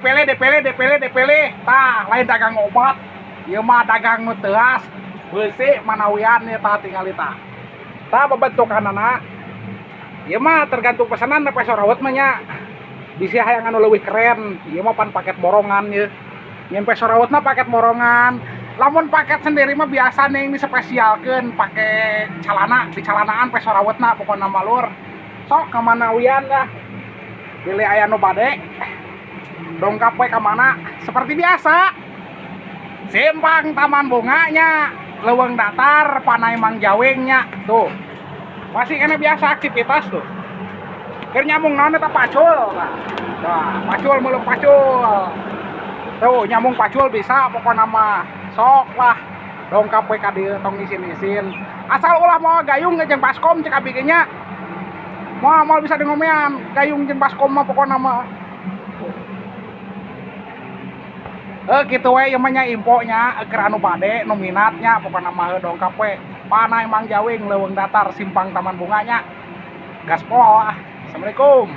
dipilih dipilih dipilih dipilih. Tah lain dagang obat. Ieu mah dagang nu teuas. Beusi manawian ieu tah tingali tah. Tah bebentukanana. Ieu mah tergantung pesanan peso rawat mah nya. Bisi hayang anu leuwih keren. Ieu mah pan paket borongan ieu. Nyen peso rawatna paket borongan. Lamun paket sendiri mah biasa nih ini spesialkeun pake calana, di calanaan peso rawatna pokona mah lur. Sok ka manawian lah. Pilih aya nu bade. Dongkap we ka mana seperti biasa. Simpang Taman Bunganya, Leuweung Datar, Panai Mang Jawingnya tuh. Masih kena biasa aktivitas tuh. Keur nyambung naon eta pacul. Nah, pacul meluk pacul. Tuh nyambung pacul bisa pokona mah. Sok lah. Dongkap we ka dieu tong isin-isin. Asal ulah moal gayung jeung baskom cek abi ge nya. Moal moal bisa dingomean gayung jeung baskom mah pokona mah. Kitu we ieu mah nya info nya keur anu bade nu minatnya pokona mah heuh dongkap we. Panai Mang Jawing Leuweung Datar Simpang Taman Bunganya. Gaspol ah. Assalamualaikum.